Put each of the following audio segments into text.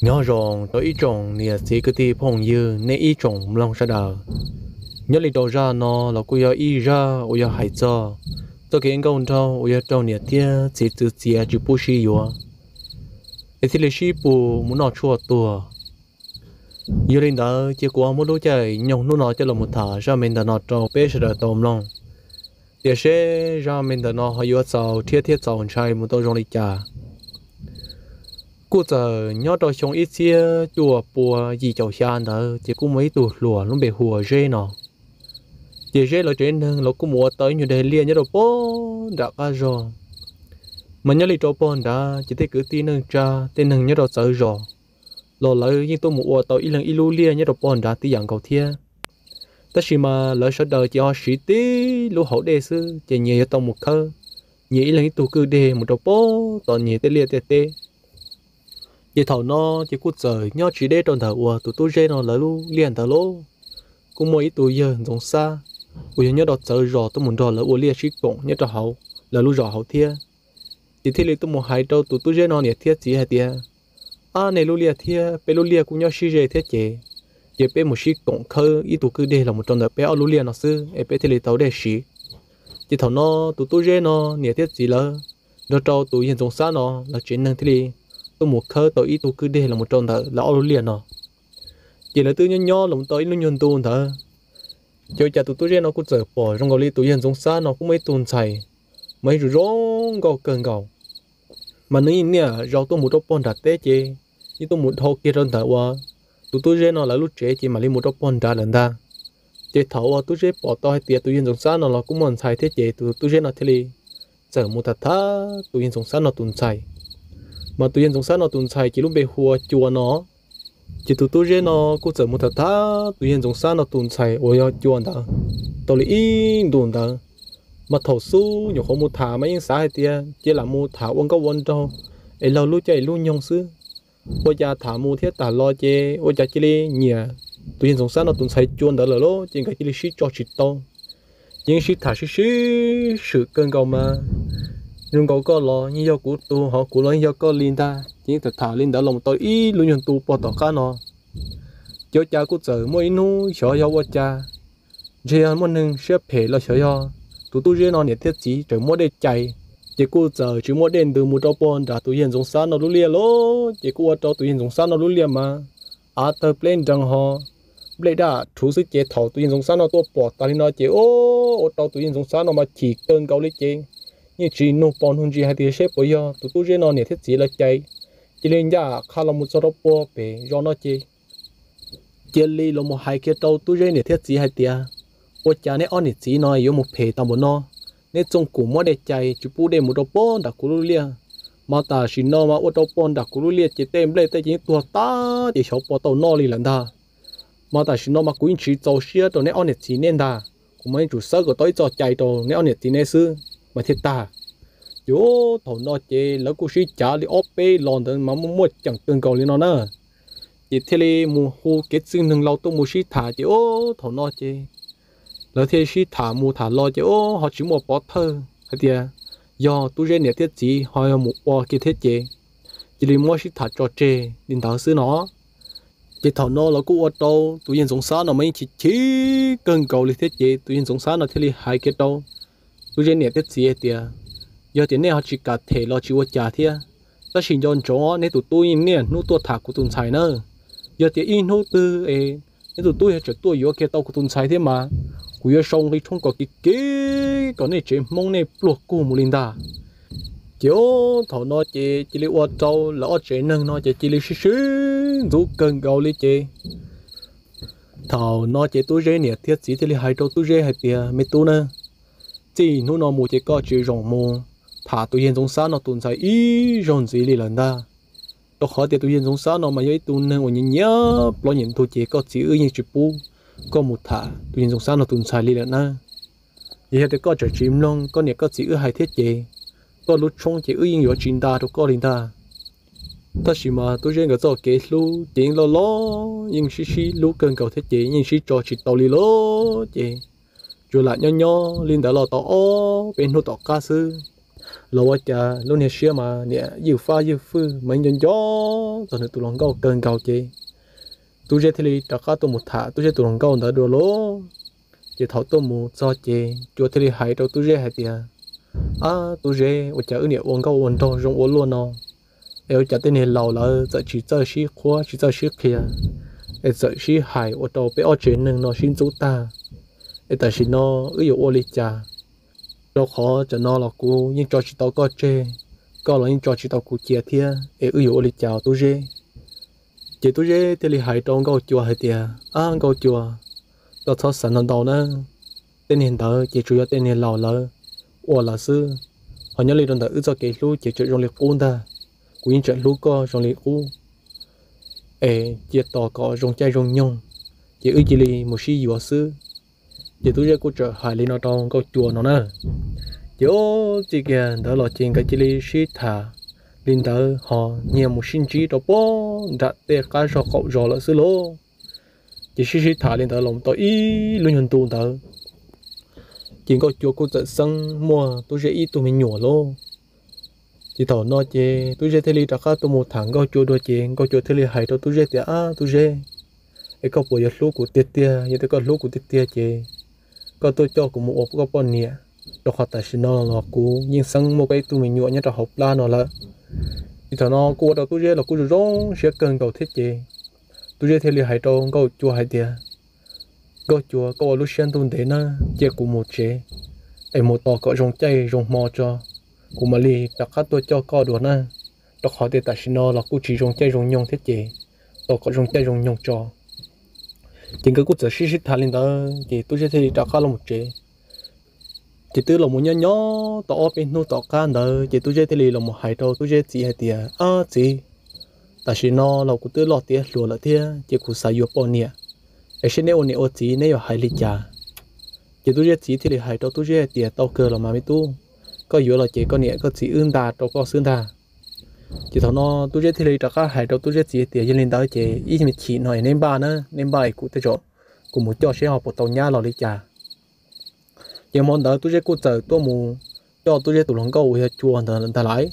Nyob zoo rau ib tsoom niam txiv kwv tij phooj ywg nej ib tsoom mloog sawv daws. Nyob li rau zaj no los kuj yog ib zaj uas yog hais txog txoj kev nkauj nraug uas yog raug niam thiab txiv txwv txiav tsis pub sib yuav, es thiaj li sib pus mus noj tshuaj tuag. Yog li ntawd ces kuv muab lub caij nyoog hnub no coj los mus tham zaj me ntawm no rau peb sawv daws tau mloog, tiam sis zaj me ntawm no ho yuav txaus rhiab thiab txaus ntshai mus tau zoo li cas. Kuj txawm nyob rau xyoo ib txhiab cuaj pua yim caum xya ntawd ces kuj muaj ib tug hluas lub npe hu ua Zeb no. Ces Zeb lawv tsev neeg los kuj mus ua tau ib nyuag daim liaj nyob rau pog nram qab zos. Mas nyob li rau pog nrad ces tej kwv tij neej tsa, tej neeg nyob rau txawv zos los lawv yeej tuaj mus ua tau ib leeg ib lub liaj nyob rau pog nrad tib yam nkaus thiab. Tab sis mas lawv sawv daws ces ho siv tib lub hauv dej xwb ces nyias yuav tau mus khawb nyias ib leeg ib tug kwj deg mus rau pog tom nyias tej liaj tej teb. Ces thaum no ces kuj txawm nyob tsis deb rau ntawm uas tus tub Zeb no lawv lub liaj ntawd lauj, kuj muaj ib tug yawg Ntxoov Xab uas yog nyob rau txawv zos tuaj mus nrog lawv ua liaj sib koom nyob rau hauv lawv lub zos hauv thiab. Ces thiaj li tuaj mus hais rau tus tub Zeb no niam thiab txiv hais tias, Ab, nej lub liaj thiab peb lub liaj kuj nyob sib ze thiab ces, ces peb mus sib koom khawb ib tug kwj deg los mus rau ntawm peb ob lub liaj no xwb es peb thiaj li tau dej siv. Ces thaum no tus tub Zeb no niam thiab txiv lawv nrog rau tus yawg Ntxoov Xab no lawv tsev neeg thiaj li tuaj mus khawb tau ib tug kwj deg los mus rau ntawm lawv ob lub liaj no. Ces lawv twb nyob nyob los tau ib lub nyuag ntu ntawd, ces ua cas tus tub Zeb no kuj txawm pom zoo nkaus li tus yawg Ntxoov Xab no kuj muaj ib tug ntxhais mas yeej zoo zoo nkauj kawg nkaus. Mas nws yeej niaj zaus tuaj mus rau pog nram teb ces yeej tuaj mus dhau kiag rau ntawm uas tus tub Zeb no lawv lub tsev ces mam li mus rau pog nrad lawm ntag. Ces thaum uas tub Zeb pom tau hais tias tus yawg Ntxoov Xab no los kuj muaj ntxhais thiab ces tus tub Zeb no thiaj li txawm mus tham tham tus yawg Ntxoov Xab no tus ntxhais. Mas tus yawg Ntxoov Xab no tus ntxhais ces lub npe hu ua Cua no. Ces tus tub Zeb no kuj txawm mus tham tham tus yawg Ntxoov Xab no tus ntxhais uas yog Cua ntawd tau li ib ntus ntawd. Mas thaum xub nyuam qhuav mus tham mas yeej xav hais tias cia lam mus tham ua nkauj ua nraug es laug lub caij lub nyoog xwb. Ua cas tham mus thiab tham los ces ua cas cia li nyiam tus yawg Ntxoov Xab no tus ntxhais Cua ntawd lawm lauj, ces nkawd cia li sib tso tsis tau. Ces yeej sib tham sib sib swm kawg nkaus mas, zoo nkaus koj los yeej yog kuv tus, ho kuv los yeej yog koj li ntag. Ces yeej tham tham li ntawd los tau ib lub nyuag ntu pog tom qab no. Ces ua cas kuj txawm muaj ib hnub xyov yog ua cas, ntshe yog muaj neeg siab phem los xyov yog tus tub Zeb no niam thiab txiv tseem muab dej cais, ces kuj txawm tsis muaj dej ntws mus rau pog nram tus yawg Ntxoov Xab no lub liaj lauj. Ces kuj ua rau tus yawg Ntxoov Xab no lub liaj mas av tawg pleb nrees ho nplej daj rhuv xwb ces thaum tus yawg Ntxoov Xab no tuaj pom tas li no ces ua rau tus yawg Ntxoov Xab no mas chim kawg nkaus li ces yeej tsis nug pom nug ntsis hais tias seb puas yog tus tub Zeb no niam thiab txiv lawv cais. Cia li ncaj qha los mus txog rau puag pem zos no ces cia li los mus hais kiag rau tub Zeb niam thiab txiv hais tias, ua cas neb ob niam txiv no yuav mus phem tau npaum no? Neb txooj kum muab dej cais tsis pub dej mus rau pog nram kuv lub liaj, mas tam sim no mas ua rau pog nram kuv lub liaj ces tej nplej tej ces yeej tuag tag ces xyov puas tau noj li lawm ntag. Mas tam sim no mas kuv yeej tsis txaus siab rau neb ob niam txiv neb ntag, kuv mas yeej tsum xawb kom tau ib txoj cai rau neb ob niam txiv neb xwb mas thiaj tag. Ces thaum no ces lawv kuj sib cav li ob peb los ntawd mas muaj muaj ceem kawg nkaus li no na. Ces thiaj li mus hu kev txwj neeg laus tuaj mus sib tham ces thaum no ces lawv thiaj sib tham mus tham los ces ho tsis muaj pov thawj hais tias yog tub Zeb niam thiab txiv ho yog mus ua kiag thiab ces cia li muab sib tham tso tseg li ntawd xwb no. Ces thaum no los kuj ua rau tus yawg Ntxoov Xab no mas yeej chim chim kawg nkaus li thiab ces tus yawg Ntxoov Xab no thiaj li hais kiag rau tub Zeb niam thiab txiv hais tias, yog tias nej ho tsis kam them los tsis ua cas thiab, tab sis nco ntsoov neb tus tub yeej niaj hnub tuaj tham kuv tus ntxhais na. Yog tias ib hnub twg es neb tus tub yog tseem tuaj yuav kiag tau kuv tus ntxhais thiab mas kuv yuav sau nqi tshoob kom kiv kiv kom nej tsev Hmoob nej pluag kug mus li ntag. Ces thaum no ces cia li ua rau lawv ob tsev neeg no ces cia li sib sib ntxub kawg nkaus li ces thaum no ces tub Zeb niam thiab txiv thiaj li hais rau tub Zeb hais tias, me tub na, txij hnub no mus ces koj tsis zoo mus tham tus yawg Ntxoov Xab no tus ntxhais ib zaug ntxiv li lawm ntag. Rau qhov tias tus yawg Ntxoov Xab no mas yog ib tug neeg uas nyiam nyiam plaub nyiam ntug ces koj txiv wb yeej tsis pub koj mus tham tus yawg Ntxoov Xab no tus ntxhais li lawm na. Yog, yog tias koj tseem tsis mloog koj niam koj txiv wb hais thiab ces koj lub tshoob ces wb yeej yuav tsis nta rau koj li ntag. Tab sis mas tub Zeb nkawd txoj kev hlub ces yeej loj loj yeej sib sib hlub kawg nkaus thiab ces yeej sib tso tsis tau li lawm ces tsuas lam nyob nyob li ntawd los tau ob peb hnub tom qab xwb, los ua cas lub niag siab mas niam ywj fab ywj fwj mas nco nco txog nws tus hluas nkauj kawg nkaus ces Tub Zeb thiaj li rov qab tuaj mus tham Tub Zeb tus hluas nkauj ntawd dua lauj. Ces thaum tuaj mus txog ces Cua thiaj li hais rau Tub Zeb hais tias, Ab Tub Zeb, ua cas wb niam ua nkauj ua nraug zoo ua luaj no, es ua cas tej niag laus lawv txawm tsis txawj sib qhuab tsis txawj sib qhia, es txawm sib hais ua rau peb ob tsev neeg no sib ntxub tag, es tam sim no wb yuav ua li cas? Rau qhov tam no los kuv yeej tso tsis tau koj tseg, koj los yeej tso tsis tau kuv cia thiab, es wb yuav ua li cas Tub Zeb? Ces Tub Zeb thiaj li hais rau Nkauj Cua hais tias, Ab Nkauj Cua, koj txhob xav ntau ntau na. Tej niag ntawd ces tsuas yog tej niag laus lawv ua lawm xwb, ho nyob li rau ntawm wb txoj kev hlub ces tseem zoo li qub ntag. Kuv yeej tseem hlub koj zoo li qub, es cia tos kom zoo caij zoo nyoog ces wb cia li mus sib yuav xwb. Ces Tub Zeb kuj txawm hais li no rau Nkauj Cua no na. Ces ub, txij kiag ntawd los ces nkawd cia li sib tham li ntawd ho nyiag mus sib ntsib rau puag nram tej qab zog qaum zos lawm xwb lauj. Ces sib sib tham li ntawd los tau ib lub nyuag ntu ntawd, ces Nkauj Cua kuj txawm xeeb muaj Tub Zeb ib tug me nyuam lauj. Ces thaum no ces Tub Zeb thiaj li rov qab tuaj mus tham Nkauj Cua dua ces Nkauj Cua thiaj li hais rau Tub Zeb tias, Ab Tub Zeb, es koj puas yuav hlub kuv tiag tiag? Yog tias koj hlub kuv tiag tiag ces koj tuaj coj kuv mus ua koj poj niam, rau qhov tam sim no los kuv yeej xeeb muaj koj ib tug me nyuam nyob rau hauv plab no lawm. Ces thaum no kuj ua rau Tub Zeb los kuj zoo zoo siab kawg nkaus thiab ces Tub Zeb thiaj li hais rau Nkauj Cua hais tias, Nkauj Cua, koj ua lub siab ntuj ntev na, cia kuv mus tsev es mus tos kom zoo caij zoo hmo tso, kuv mam li rov qab tuaj coj koj dua na, rau qhov tias tam sim no los kuj tsis zoo caij zoo nyoog thiab ces tos kom zoo caij zoo nyoog tso. Ces nkawd kuj txawm sib sib tham li ntawd ces Tub Zeb thiaj li rov qab los mus tsev. Ces twb los mus nyob nyob tau ob peb hnub tom qab ntawd ces Tub Zeb thiaj li los mus hais rau Tub Zeb txiv hais tias, Ab txiv, tam sim no los kuv twb loj tiav hluas lawm thiab ces kuv xav yuav poj niam, es seb neb ua niam ua txiv neb yuav hais li cas? Ces Tub Zeb txiv thiaj li hais rau Tub Zeb hais tias, Tau kawg los mas me tub, koj yuav los ces koj niam koj txiv wb nta rau koj xwb ntag. Ces thaum no Tub Zeb thiaj li rov qab hais rau Tub Zeb txiv hais tias, Yog li ntawd ces ib me chim no es neb npaj na, neb npaj es kuv tej zaum kuv mus coj seb ho puas tau nyab los li cas. Ces hmo ntawd Tub Zeb kuj txawm tuaj mus coj Tub Zeb tus hluas nkauj uas yog Cua ntawd ntag lauj.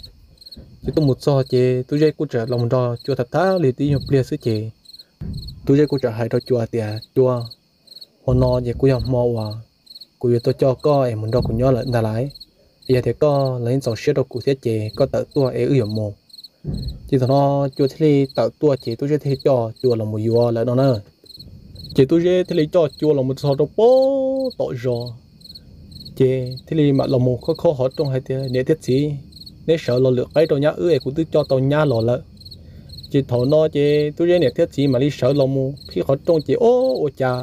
Ces tuaj mus txog ces Tub Zeb kuj txawm los mus nrog Cua tham tham li tib nyuag pliag xwb ces Tub Zeb kuj txawm hais rau Cua tias, Cua, hmo no ces kuj yog hmo uas kuv yuav tuaj coj koj es mus nrog kuv nyob lawm ntag lauj. Es yog tias koj los yeej txaus siab rau kuv thiab ces koj tawm tuaj es wb yuav mus. Ces thaum no Cua thiaj li tawm tuaj ces Tub Zeb thiaj li coj Cua los mus yuav lawm no na. Ces Tub Zeb thiaj li coj Cua los mus txog rau puag tom zos, ces thiaj li mam los mus khob khob qhov rooj hais tias, Niam thiab txiv, neb sawv los lwm qaib rau nyab wb es kuv twb coj tau nyab los lawm. Ces thaum no ces Tub Zeb niam thiab txiv mam li sawv los mus qhib qhov rooj ces, Ob, ua cas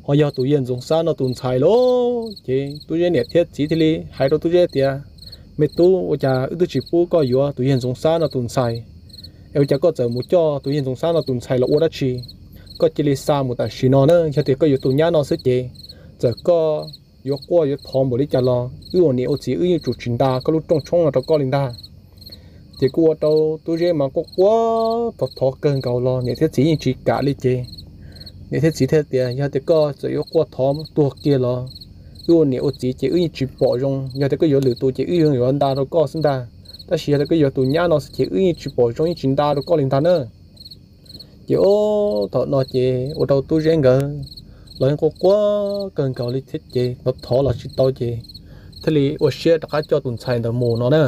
ho yog tus yawg Ntxoov Xab no tus ntxhais lauj. Ces Tub Zeb niam thiab txiv thiaj li hais rau Tub Zeb tias, Me tub, ua cas wb twb tsis pub koj yuav tus yawg Ntxoov Xab no tus ntxhais, es ua cas koj txawm mus coj tus yawg Ntxoov Xab no tus ntxhais los ua dab tsi? Koj cia li xa mus tam sim no na, yog tias koj yuav tus nyab no xwb ces txawm koj yuav quaj yuav thov npaum li cas los wb ua niam ua txiv wb yeej tsum tsis nta koj lub rooj tshoob no rau koj li ntag. Ces kuj ua rau Tub Zeb mas quaj quaj thov thov kawg nkaus los niam thiab txiv yeej tsis kam li ces niam thiab txiv thiaj tias, Yog tias koj txawm yuav quaj thov tuag kiag los wb ua niam ua txiv ces wb yeej tsis pom zoo, yog tias koj yuav lwm tus ces wb yeej yuav nta rau koj xwb ntag, tab sis yog tias koj yuav tus nyab no xwb ces wb yeej tsis pom zoo yeej tsis nta rau koj li ntag na. Ces ob, thaum no ces ua rau Tub Zeb nkawd los yeej quaj quaj kawg nkaus li thiab ces thov thov los tsis tau ces thiaj li ua siab rov qab coj tus ntxhais ntawd mus no na.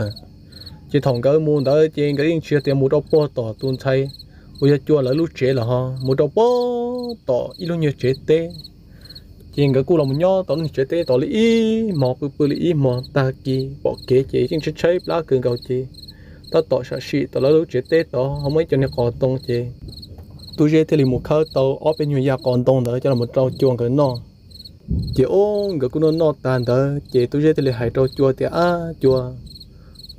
Ces thaum nkawd mus ntawd ces nkawd yeej tsis yog tias mus rau puag tom tus ntxhais uas yog Cua lawv lub tsev lawm ho, mus rau puag tom ib lub nyuag tsev teb. Ces nkawd kuj los mus nyob tom lub nyuag tsev teb tod li ib hmos, pw pw li ib hmos, tag kis pom kev ces yeej tshaib tshaib plab kawg nkaus ces tab tom sam sim tom lawv lub tsev teb tod ho muaj ib co niag qos ntoo ces Tub Zeb thiaj li mus khawb tau ob peb nyuag yaj qos ntoo ntawd coj los rau Cua nkawd noj. Ces ob, nkawd kuj noj noj tag ntawd ces Tub Zeb thiaj li hais rau Cua tias, Ab Cua,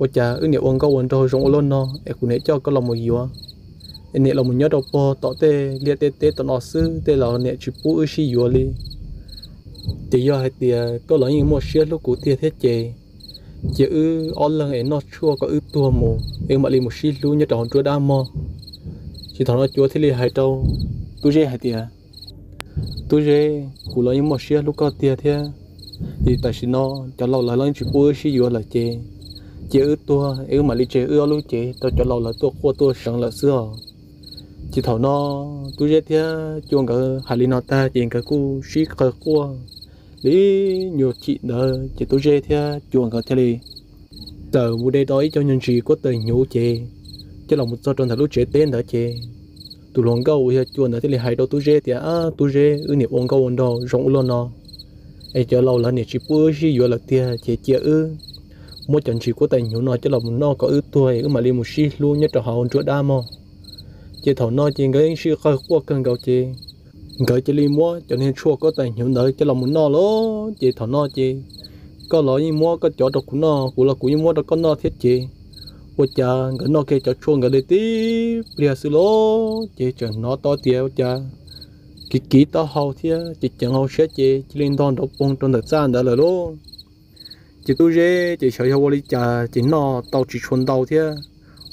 ua cas wb niam ua nkauj ua nraug zoo ua luaj no es kuv niam coj koj los mus yuav, es niam los mus nyob rau puag tom tej liaj tej teb tom no xwb tej los niam tsis pub wb sib yuav li. Ces yog hais tias koj los yeej muaj siab hlub kuv tiag thiab ces cia wb ob leeg es noj tshuaj kom wb tuag mus es mam li mus sib hlub nyob rau hauv nruab dab mog. Ces thaum no Cua thiaj li hais rau Tub Zeb hais tias, Tub Zeb, kuv los yeej muaj siab hlub koj tiag thiab, es tam sim no cov laus lawv los yeej tsis pub wb sib yuav lawm ces cia wb tuag es wb mam li tseg wb ob lub cev rau cov laus lawv tuaj quaj tuaj seev lawm xwb os. Ces thaum no Tub Zeb thiab Cua nkawd hais li no tag ces nkawd kuj sib qawg quaj li ib nyuag chim ntawd ces Tub Zeb thiab Cua nkawd thiaj li txawm mus de tau ib co nyuag ntsis kuab tais hnyuv ces coj los mus txog rau ntawm lub tsev teb ntawd ces tus hluas nkauj uas yog Cua ntawd thiaj li hais rau Tub Zeb tias, Tub Zeb, wb niam ua nkauj ua nraug zoo ua luaj no es cov laus lawv niam tsis pub wb sib yuav lawm tiag ces cia wb muab cov ntsis kuab tais hnyuv no coj los mus noj kom wb tuag es wb mam li mus sib hlub nyob rau hauv nruab dab mog. Ces thaum no ces nkawd yeej sib qawg quaj kawg nkaus ces nkawd cia li muab cov niag tshuaj kuab tais hnyuv ntawd coj los mus noj lawm. Ces thaum no ces koj los yeej muab koj cov rau kuv noj, kuv los kuv yeej muab rau koj noj thiab ces ua cas nkawd noj kiag cov tshuaj nkawd li tib pliag xwb lauj ces txawm hnov tau tias ua cas kiv kiv taub hau thiab ces ceev hauv siab ces cia li ntog nrov poog rau ntawm txaj ntawd lawm lauj. Ces Tub Zeb ces xyov yog ua li cas ces noj tau tsis tshua ntau thiab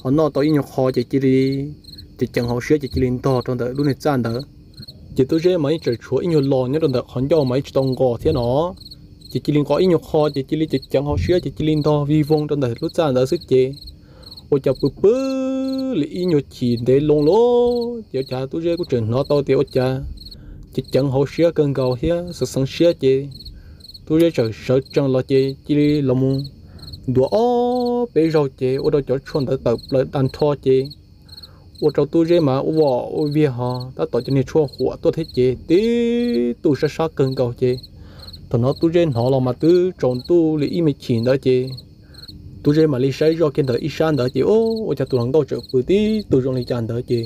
ho noj tau ib nyuag qho ces cia li ces ceev hauv siab ces cia li ntog rau ntawm lub niag txaj ntawd. Ces Tub Zeb mas ib txawm tshuav ib nyuag los nyob rau ntawm qhov ncauj mas ib tsis tau nqos thiab no ces cia li nqos ib nyuag qho ces cia li ces ceev hauv siab ces cia li ntog vig voog rau ntawm lub txaj ntawd xwb ces ua cas pw pw li ib nyuag chim ntev loo lawm ces ua cas Tub Zeb kuj tseem hnov tau tias ua cas ces ceev hauv siab kawg nkaus thiab xeev xeev siab ces Tub Zeb txawm sawv tsees los ces cia li los mus ntuav ob peb zaug ces ua rau cov tshuaj ntawd tawm plaws tag nrho ces ua rau Tub Zeb mas ua voj ua viag ho tab tom cov niag tshuaj huam tuaj thiab ces tib tug sab sab kawg nkaus ces thaum no Tub Zeb hnov los mas twb tsaus ntuj li ib me chim ntawd ces Tub Zeb mam li saib zoj kiag ntawm ib sab ntawd ces ua cas tus hluas nkauj tseem pw tib tug zoo li cas ntawd ces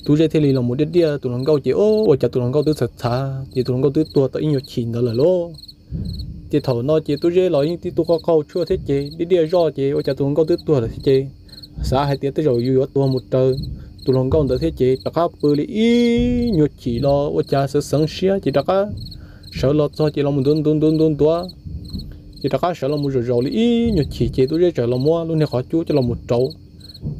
Tub Zeb thiaj li los mus diaj diaj tus hluas nkauj ces ua cas tus hluas nkauj twb txhav txhav ces tus hluas nkauj twb tuag tau ib nyuag chim ntawd lawm lauj. Ces thaum no ces Tub Zeb los yeej tib tug qaug qaug tshuaj thiab ces diaj diaj zoj ces ua cas tus hluas nkauj twb tuag lawm thiab ces xav hais tias tej zaum yus yuav tuag mus raws tus hluas nkauj ntawd thiab ces rov qab pw li ib nyuag chim los ua cas xeev xeev siab ces rov qab sawv los txog ces los mus ntuav ntuav ntuav ntuav ntuav ces rov qab sawv los mus zaum zaum li ib nyuag chim ces Tub Zeb txawm los muab lub niag qhov cub coj los mus rauv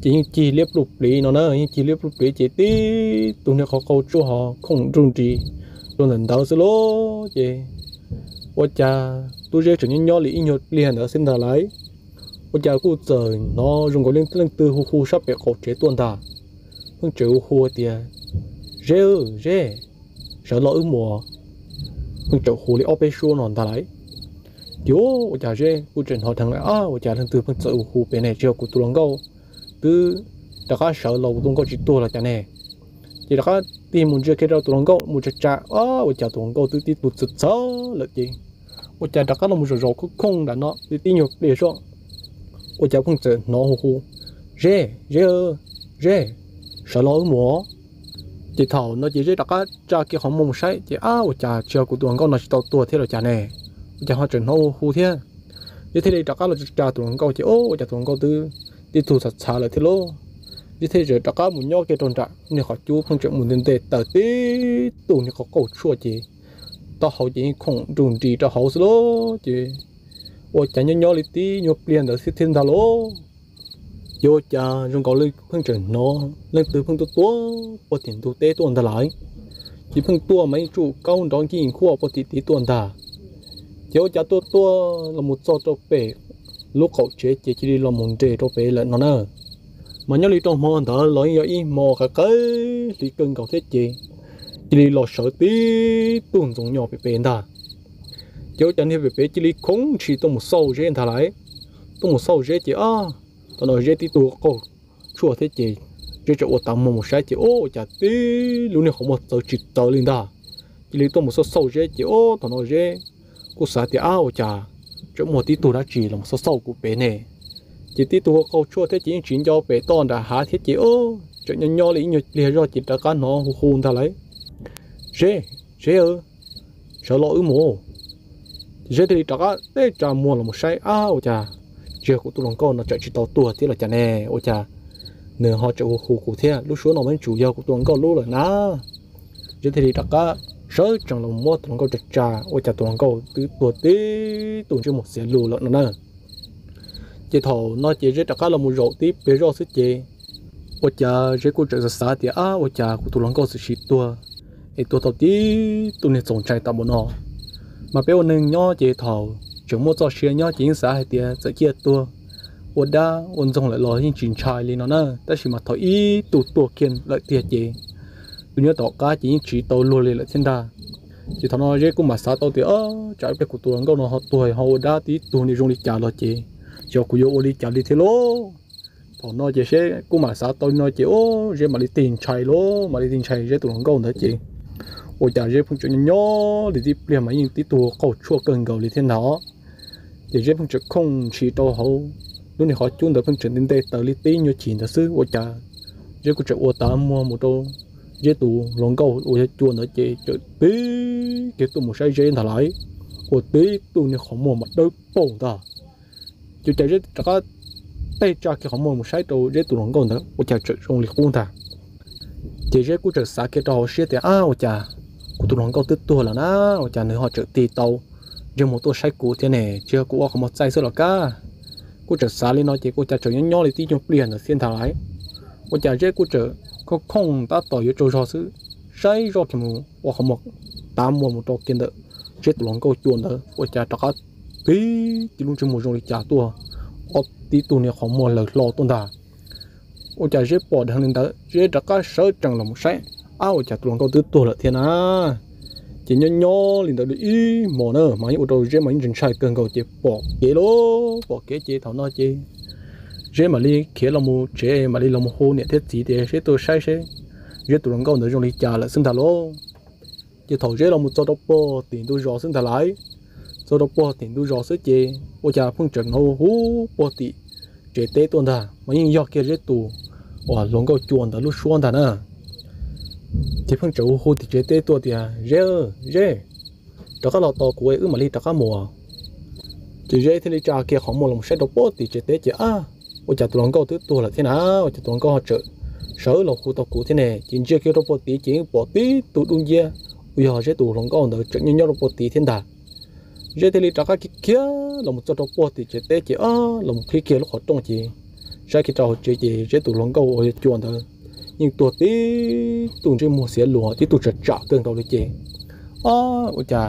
ces yeej cig liab pluj pliv no na, yeej cig liab pluj pliv ces tib tug niag qaug qaug tshuaj ho khoom nruj nris rau ntawm ntawd xwb lauj. Ces ua cas Tub Zeb tseem nyob nyob li ib nyuag pliag ntawd xwb ntag lauj, ua cas kuj txawm hnov zoo nkaus li leej twg hu hu sab pem qaum tsev tuaj ntag. Pheej tseem hu hu tias, Zeb, Zeb, sawv los wb mus. Pheej tseem hu li ob peb suab no ntag lauj. Ces ua cas Zeb kuj tseem hnov dheev lawm, Ab, ua cas leej twg pheej txawm hu hu pem ne? Tsis yog kuv tus hluas nkauj twb rov qab sawv los, kuv tus hluas nkauj tsis tuag los cas ne? Ces rov qab tig mus ntsia kiag rau tus hluas nkauj mus tsa tsa, ab, ua cas tus hluas nkauj twb tib tug txhav txhav lawm ces ua cas rov qab los mus zaum zaum khooj khooj nram no li tib nyuag pliag zoj. Ua cas pheej txawm hnov hu hu, Zeb, Zeb, Zeb, sawv los wb mus. Ces thaum no ces Zeb rov qab tsa kiag qhov muag mus saib ces, Ab, ua cas tsis yog kuv tus hluas nkauj no tsis tau tuag thiab los cas ne? Ua cas ho tseem hnov hu hu thiab? Zeb thiaj li rov qab los tsa tus hluas nkauj ces, Ua cas tus hluas nkauj twb tib tug txhav txhav lawm thiab lauj. Zeb thiaj li rov qab mus nyob kiag rau nram niag qhov cub pheej tseem mus nte nte taws tib tug niag qhov qaug tshuaj ces taub hau ces yeej khoom nruj nris rau hauv xwb lauj. Ces ua cas nyob nyob li tib nyuag pliag ntawd thiab thiab ntag lauj, ces ua cas zoo nkaus li pheej tseem hnov leej twg pheej tuaj tuaj puag tim ntug teb tuaj ntag lauj. Ces pheej tuaj mas yeej tsuj kaub nrov nkig nkuaj puag tim tid tuaj ntag. Ces ua cas tuaj tuaj los mus txog rau pem lub qaum tsev ces cia li los mus nres rau pem lawm no na. Mas nyob li rau hmo ntawd los yeej yog ib hmo qav qaib hli kawg nkaus thiab ces cia li los sawv tib tug ntxoov nyo pem pem ntag. Ces ua cas niag pem pem cia li khoov ntshis tuaj mus xauj Zeb ntag lauj. Tuaj mus xauj Zeb ces, ab, thaum no Zeb tib tug qaug tshuaj thiab ces Zeb tseem ua tav muag mus saib ces, ua cas tib lub niag qhov muag txawv tsis txawv li ntag. Cia li tuaj mus xauj xauj Zeb ces, ua thaum no Zeb kuj xav tias, Ab, ua cas tseem muaj tib tug dab tsi los mus xauj xauj kuv pem ne? Ces tib tug qaug tshuaj thiab ces yeej tsis nco pem toj nram hav thiab ces, tseem nyob nyob li ib nyuag pliag zoj ces rov qab hnov hu hu ntag lauj, Zeb, Zeb, sawv los wb mus. Zeb thiaj li rov qab teb tsa muag los mus saib, ab, ua cas tsis yog kuv tus hluas nkauj no tseem tsis tau tuag thiab los cas ne? Ua cas nws ho tseem hu hu kuv thiab? Lub suab no mas yeej tsum yog kuv tus hluas nkauj lub lawm na. Zeb thiaj li rov qab sawv tsees los muab tus hluas nkauj tsa tsa, ua cas tus hluas nkauj twb tuag tib tug ntsej muag xiav lug lawm no na. Ces thaum no ces Zeb rov qab los mus zaum tib pliag zoj xwb ces ua cas Zeb kuj tseem xav xav tias, ab, ua cas kuv tus hluas nkauj txawm sim tuag es tuag tau tib tug niag txaus ntshai tas npaum no. Mas peb ua neeg nyob ces thaum tseem muaj txoj sia nyob ces yeej xav hais tias txawm ciaj tuag ua dab ua ntxoog lawm los yeej tsis ntshai li no na, tab sis mas thaum ib tug tuag kiag lawm tiag ces tus nyob tom qab ces yeej tsis tau luag li lawm thiab ntag. Ces thaum no Zeb kuj mam xav tau tias, tsam ib pliag kuv tus hluas nkauj no ho tuag ho ua dab tib tug niag zoo li cas los ces xyov kuv yuav ua li cas li thiab lauj. Thaum no ces Zeb kuj mam xav tau li no ces, o, Zeb mam li tig ntshai lauj, mam li tig ntshai Zeb tus hluas nkauj ntawd ces ua cas Zeb pheej tseem nyob nyob li tib pliag mas yeej tib tug qaug tshuaj kawg nkaus li thiab ntag. Ces Zeb pheej tseem khooj ntshis rau hauv lub niag qhov cub ntawd pheej tseem nte nte taws li tib nyuag chim ntawd xwb ua cas Zeb kuj tseem ua tav muag mus rau Zeb tus hluas nkauj uas yog Cua ntawd ces txawm tib kiag tuaj mus saib Zeb ntag lauj. Ua tib tug niag qhov muag mas dawb paug ntag. Ces ua cas Zeb rov qab teg tsa kiag qhov muag mus saib rau Zeb tus hluas nkauj ntawd ua cas tseem zoo li qub ntag. Ces Zeb kuj txawm xav kiag rau hauv siab tias, ab, ua cas kuv tus hluas nkauj twb tuag lawm na, ua cas nws ho tseem tig tau ntsej muag tuaj saib kuv thiab ne, tsis yog kuv ua qhov muag txaij xwb los kab. Kuj txawm xav li no ces kuj ua cas tseem nyob nyob li tib nyuag pliag ntawd thiab ntag lauj. Ua cas Zeb kuj txawm khooj khooj tab tom yuav tsaug zog xwb, saib zoj kiag mus ua qhov muag tav muag mus rau kiag ntawm Zeb tus hluas nkauj Cua ntawd ua cas rov qab tib tib lub ntsej muag zoo li cas tuaj, ob tib tug niag qhov muag laws hlo tuaj ntag. Ua cas Zeb pom dheev li ntawd Zeb rov qab sawv tsees los mus saib, ab, ua cas tus hluas nkauj twb tuag lawm thiab na. Ces nyob nyob li ntawd ib hmos na mas yeej ua rau Zeb mas yeej ntshai kawg nkaus ces pom kev lauj, pom kev ces thaum no ces Zeb mam li khiav los mus tsev mam li los mus hu niam thiab txiv tias seb tuaj saib seb Zeb tus hluas nkauj ntawd zoo li cas lawm xwb ntag lauj. Ces thaum Zeb los mus txog rau puag tim ntug zos xwb ntag lauj, txog rau puag tim ntug zos xwb ces ua cas pheej tseem hnov hu hu puag tim tsev teb tuaj ntag mas yeej yog kiag Zeb tus uas hluas nkauj Cua ntawd lub suab ntag na. Ces pheej tseem hu hu tim tsev teb tuaj tias, Zeb, Zeb, rov qab los tos kuv wb mam li rov qab mus. Ces Zeb thiaj li tsa kiag qhov muag los saib rau puag tim tsev teb ces, ab, ua cas tus hluas nkauj twb tuag lawm thiab na, ua cas tus hluas nkauj ho tseem sawv los hu tau kuv thiab ne. Ces ntsia kiag rau puag tid ces yeej pom tib tug dub nciab uas yog Zeb tus hluas nkauj ntawd tseem nyob nyob rau puag tid thiab ntag. Zeb thiaj li rov qab khiav khiav los mus txog rau puag tim tsev teb ces, ab, los mus qhib kiag lub qhov rooj ces saib kiag rau hauv tsev ces Zeb tus hluas nkauj uas yog Cua ntawd yeej tuag tib tug ntsej muag xiav luas tib tug tsam tsam kawg nkaus li ces, ab, ua cas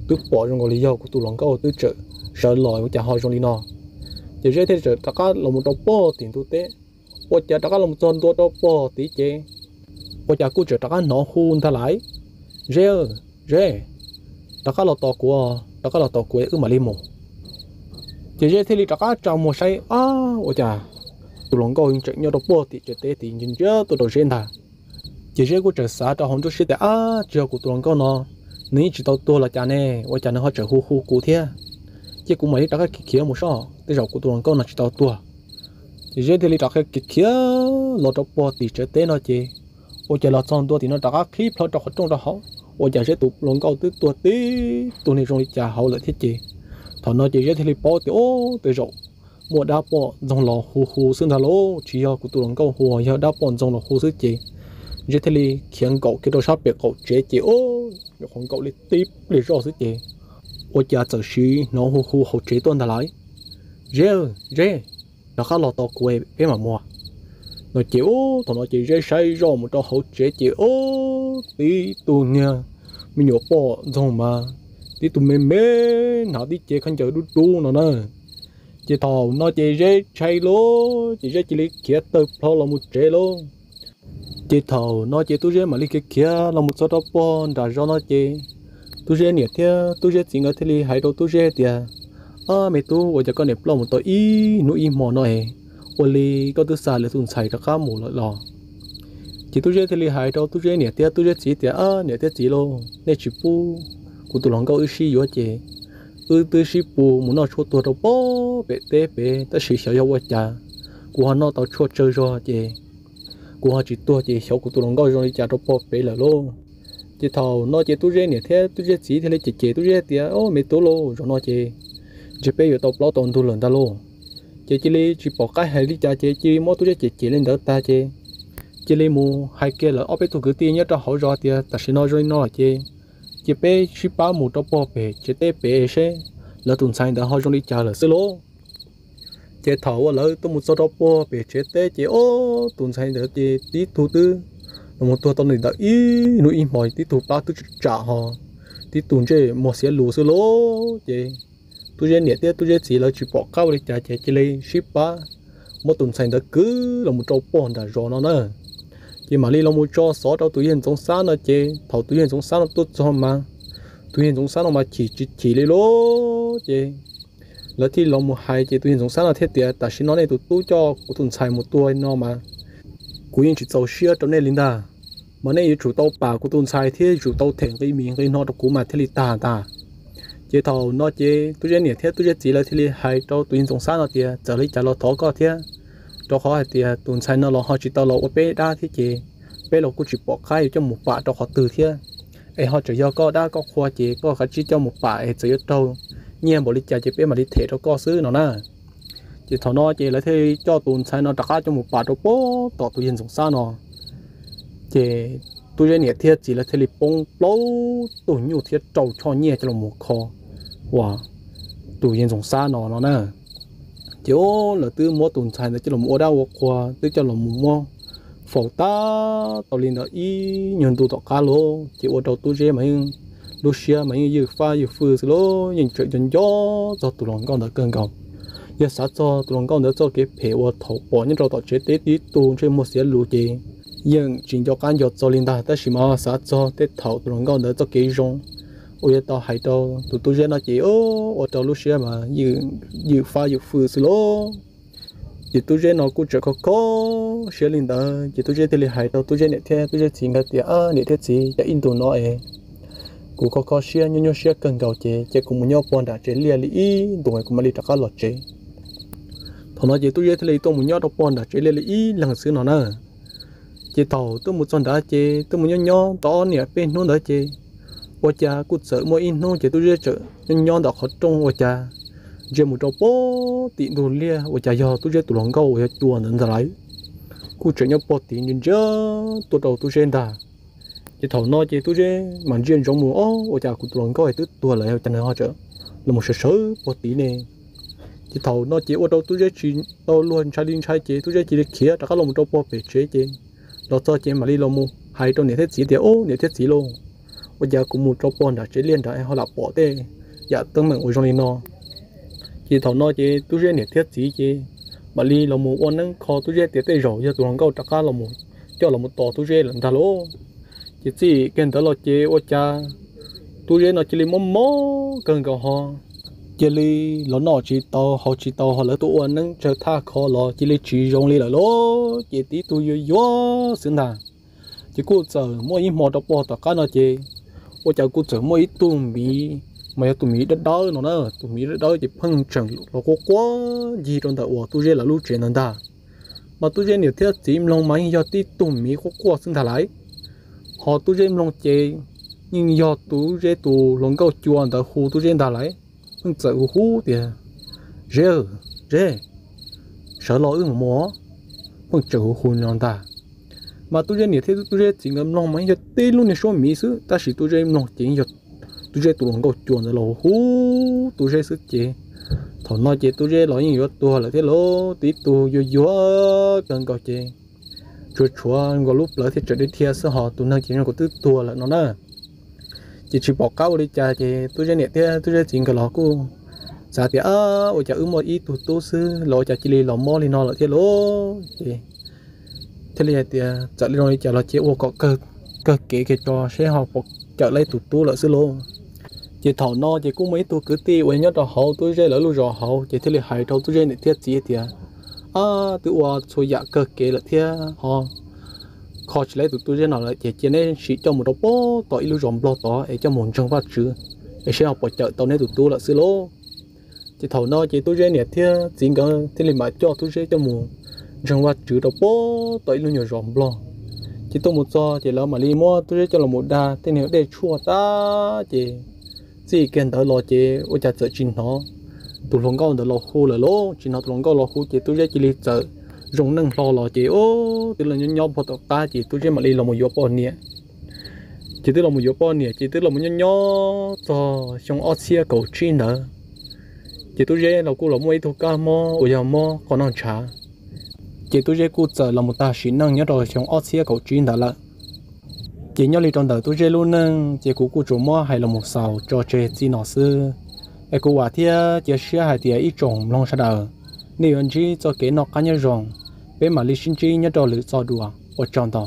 twb pom zoo nkaus li yog kuv tus hluas nkauj twb tseem sawv los ua cas ho zoo li no. Ces Zeb thiaj tseem rov qab los mus rau puag tim ntug teb. Ua cas rov qab los mus txog ntua rau puag tid ces ua cas kuj tseem rov qab hnov hu ntag lauj, Zeb, Zeb, rov qab los tos kuv, rov qab los tos kuv wb mam li mus. Ces Zeb thiaj li rov qab tsa muag saib, ab, ua cas tus hluas nkauj yeej tseem nyob rau puag tim tsev teb tid ntsia ntsia tuaj rau Zeb ntag. Ces Zeb kuj tseem xav rau hauv nruab siab tias, ab, tsis yog kuv tus hluas nkauj no nws yeej tsis tau tuag los cas ne, ua cas nws ho tseem hu hu kuv thiab. Ces kuv mam li rov qab khiav khiav mus soj, tej zaum kuv tus hluas nkauj no tsis tau tuag. Ces Zeb thiaj li rov qab khiav khiav los rau puag tim tsev teb no ces ua cas los txog ntua tim no rov qab qhib plho rau qhov rooj rau hauv, ua cas Zeb tus hluas nkauj twb tuag tib tug niag zoo li cas hauv lawm thiab ces thaum no ces Zeb thiaj li paub tias, ub, tej zaum muaj dab poj ntxoog los hu hu xwb ntag lauj, tsis yog kuv tus hluas nkauj hu, yog dab poj ntxoog los hu xwb ces Zeb thiaj li khiav nkaum kiag rau sab pem qaum tsev ces, ub, nyuam qhuav nkaum li tib pliag zoj xwb ces ua cas txawm sim hnov hu hu hauv tsev tuaj ntag lauj, Zeb, Zeb, rov qab los tos kuv peb mam mus no ces, ub, thaum no ces Zeb saib zoj mus rau hauv tsev ces, ub, tib tug niag me nyuam poj ntxoog mas tib tug me me, hnav tib ce khaub ncaws dub dub no na. Ces thaum no ces Zeb ntshai lauj, ces Zeb cia li khiav tawg plho los mus tsev lauj. Ces thaum no ces Tub Zeb mam li khiav khiav los mus txog rau puag nram zos no ces Tub Zeb niam thiab Tub Zeb txiv nkawd thiaj li hais rau Tub Zeb tias, Ab, me tub, ua cas koj niam ploj mus tau ib hnub ib hmo no es ua li koj twb xa lawv tus ntxhais rov qab mus lawm los? Ces Tub Zeb thiaj li hais rau Tub Zeb niam thiab Tub Zeb txiv tias, Ab, niam thiab txiv lauj, nej tsis pub kuv tus hluas nkauj wb sib yuav ces wb twb sib pus mus noj tshuaj tuag rau puag pem teb pem, tab sis xyov yog ua cas kuv ho noj tau tshuaj tsawg zog ces kuv ho tsis tuag ces xyov kuv tus hluas nkauj zoo li cas rau puag pem lawm lauj. Ces thaum no ces Tub Zeb niam thiab Tub Zeb txiv thiaj li cem cem Tub Zeb tias, Au, me tub lauj, zaum no ces ntshe peb yuav tau plaub tau ntug lawm ntag lauj. Ces cia li tsis pom qab hais li cas ces cia li muab Tub Zeb cem cem li ntawd tag ces cia li mus hais kiag lawv ob peb tug kwv tij nyob rau hauv zos tias tam sim no zoo li no ces cia peb sib pab mus rau puag pem tsev teb pem seb lawv tus ntxhais ntawd ho zoo li cas lawm xwb lauj. Ces thaum uas lawv tuaj mus txog rau puag pem tsev teb ces, ob, tus ntxhais ntawd ces tib tug twb los mus tuag tau li ntawm ib hnub ib hmo, tib tug plab twb tsam tsam ho tib tug ntsej muag xiav lus xwb lauj. Ces Tub Zeb niam thiab Tub Zeb txiv lawv tsis pom qab ua li cas ces cia li sib pab muab tus ntxhais ntawd kwv los mus rau pog nram zos no na. Ces mam li los mus tso xov rau tus yawg Ntxoov Xab no ces thaum tus yawg Ntxoov Xab no tuaj txog mas tus yawg Ntxoov Xab no mas chim tsis chim li lauj. Ces lawv thiaj los mus hais ces tus yawg Ntxoov Xab no thiaj tias, Tam sim no nej tus tub coj kuv tus ntxhais mus tua no mas kuv yeej tsis txaus siab rau nej li ntag. Mas nej yuav tsum tau pam kuv tus ntxhais thiab yuav tsum tau them nqi mis nqi no rau kuv mas thiaj li tag ntag. Ces thaum no ces Tub Zeb niam thiab Tub Zeb txiv lawv thiaj li hais rau tus yawg Ntxoov Xab no tias, Txawm li cas los thov koj thiab, rau qhov hais tias tus ntxhais no los ho tsis tau los ua peb dab thiab ces peb los kuj tsis pom qab yuav coj mus pam rau qhov twg thiab. Es ho tseem yog koj dab koj qhua ces koj kav tsij coj mus pam es txawm yuav raug nyiaj npaum li cas ces peb mam li them rau koj xwb no na. Ces thaum no ces lawv thiaj li coj tus ntxhais no rov qab coj mus pam rau pem tom tus yawg Ntxoov Xab no. Ces Tub Zeb niam thiab txiv lawv thiaj li poob plaub tug nyuj thiab rau choj nyiaj coj los mus kho uas tus yawg Ntxoov Xab no no na. Ces lawv twb muab tus ntxhais ntawd coj los ua dab ua qhua twb coj los mus muab faus tag tau li ntawd ib nyuag ntu tom qab lauj, ces ua rau Tub Zeb mas yeej lub siab mas yeej ywj fab ywj fwj xwb lauj, yeej tseem nco nco txog tus hluas nkauj ntawd kawg nkaus. Yog xav txog tus hluas nkauj ntawd txoj kev phem uas thaum pom nyob rau tom tsev teb tib tug ntsej muag xiav lus ces yeej tsis nco qab nco txog li ntag, tab sis mas xav txog tej thaum tus hluas nkauj ntawd txoj kev zoo uas yuav tau hais rau tus Tub Zeb no ces ua rau lub siab mas ywj fab ywj fwj xwb lauj. Ces Tub Zeb no kuj tseem kho kho siab li ntawd ces Tub Zeb thiaj li hais rau Tub Zeb niam thiab Tub Zeb txiv nkawd tias, Niam thiab txiv, cas ib ntus no es kuv kho kho siab nyuaj nyuaj siab kawg nkaus ces cia kuv mus nyob pog nram tsev liaj li ib ntus kuv mam li rov qab los tsev. Thaum no ces Tub Zeb thiaj li tuaj mus nyob rau pog nram tsev liaj li ib leeg xwb no na. Ces thaum tuaj mus txog nrad ces tuaj mus nyob nyob tau ob niam peb hnub ntawd ces ua cas kuj txawm muaj ib hnub ces Tub Zeb txawm nyob nyob ntawm qhov rooj ua cas ntsia mus rau pog tim ntug liaj ua cas yog Tub Zeb tus hluas nkauj uas yog Cua ntawd ntag lauj. Kuj tseem nyob pog tid ntsia ntsia tuaj rau Tub Zeb ntag. Ces thaum no ces Tub Zeb mas ntsia ntsoov mus, Ob, ua cas kuv tus hluas nkauj twb tuag lawm ua cas nws ho tseem los sawv sawv pog tid ne? Ces thaum no ces ua rau Tub Zeb tsis tau luag ntshai li ntshai ces Tub Zeb cia li khiav rov qab los mus rau pog pem tsev ces los txog ces mam li los mus hais rau niam thiab txiv tias, Ob, niam thiab txiv lauj, ua cas kuv mus rau pog nram tsev liaj nrad ho lam pom tej yam teeb meem uas zoo li no. Ces thaum no ces Tub Zeb niam thiab txiv ces mam li los mus ua neeb kho Tub Zeb tias tej zaum yog tus hluas nkauj rov qab los coj los mus tos Tub Zeb lawm ntag lauj. Ces txij kiag ntawd los ces ua cas Tub Zeb no cia li mob mob kawg nkaus ho cia li los noj tsis tau haus tsis tau ho lawv tuaj ua neeb tsawg thaj kho los cia li tsis zoo li lawm lauj, ces tib tug yuag yuag xwb ntag. Ces kuj txawm muaj ib hmo rau pog tom qab no ces ua cas kuj txawm muaj ib tug miv, mas yog tus miv dawb dawb no na, tus miv dawb dawb ces pheej tseem los quaj quaj ncig rau ntawm uas Tub Zeb lawv lub tsev ntawd ntag. Mas Tub Zeb niam thiab txiv mloog mas yeej yog tib tug miv quaj quaj xwb ntag lauj. Ho Tub Zeb mloog ces yeej yog Tub Zeb tus hluas nkauj Cua ntawd hu Tub Zeb ntag lauj. Pheej txawm hu hu tias, Zeb, Zeb, sawv los wb mus mus. Pheej tseem hu hu no ntag. Mas Tub Zeb niam thiab Tub Zeb txiv nkawd mloog mas yeej yog tib lub niag suab miv xwb, tab sis Tub Zeb mloog ces yeej yog Tub Zeb tus hluas nkauj Cua ntawd los hu hu Tub Zeb xwb ces thaum no ces Tub Zeb los yeej yuav tuag lawm thiab lauj, tib tug yuag yuag kawg nkaus ces tshuav tshuav nkaus lub plawv thiab tseem dhia dhia xwb ho tus neeg ces zoo kuv twb tuag lawm no na. Ces tsis pom qab ua li cas ces Tub Zeb niam thiab Tub Zeb txiv nkawd los kuj xav tias, Ab, ua cas wb muaj ib tug tub xwb los ua cas cia li los mob li no lawm thiab lauj? Ces thiaj li hais tias txawm li zoo li cas los cia ua kom kawg kev kiag tso seb ho puas cawm tau tus tub lawm xwb lauj. Ces thaum no ces kuj muaj ib tug kwv tij uas nyob rau hauv Tub Zeb lawv lub zos hauv ces thiaj li hais rau Tub Zeb niam thiab txiv tias, Ab, twb ua txhua yam kawg kev lawm thiab ho kho tsis tau tus Tub Zeb no lawm ces cia neb sim coj mus rau pem tom ib lub zos Nplog tod es coj mus ntseeg Vajtswv es seb ho puas cawm tau neb tus tub lawm xwb lauj. Ces thaum no ces Tub Zeb niam thiab txiv nkawd thiaj li mam coj Tub Zeb coj mus ntseeg Vajtswv rau pem tom ib lub nyuag zos Nplog. Ces tuaj mus txog ces lawv mam li muab Tub Zeb coj los mus da tej niag dej tshuaj tag ces txij kiag ntawd los ces ua cas txawm tsis hnov tus hluas nkauj ntawd los hu lawm lauj, tsis hnov tus hluas nkauj los hu ces Tub Zeb cia li txawm zoo neej hlo los ces twb los nyob nyob pog tom qab ces Tub Zeb mam li los mus yuav poj niam. Ces twb los mus yuav poj niam ces twb los mus nyob nyob txog xyoo ob txhiab kaum tsib ntawd ces Tub Zeb los kuj los muaj ib tug kab mob uas yog mob qhov noj ntshav. Ces Tub Zeb kuj txawm los mus tag sim neej nyob rau xyoo ob txhiab kaum tsib ntawd lawm. Ces nyob li rau ntawm Tub Zeb lub neej ces kuv kuj tsuas muab hais los mus xaus tso tseg txij no xwb. Es kuv vam thiab cia siab hais tias ib tsoom mloog sawv daws, nej yuav ntsib txoj kev noj qab nyob zoo. Peb mam li sib ntsib nyob rau lwm txoj dua, ua tsaug ntau.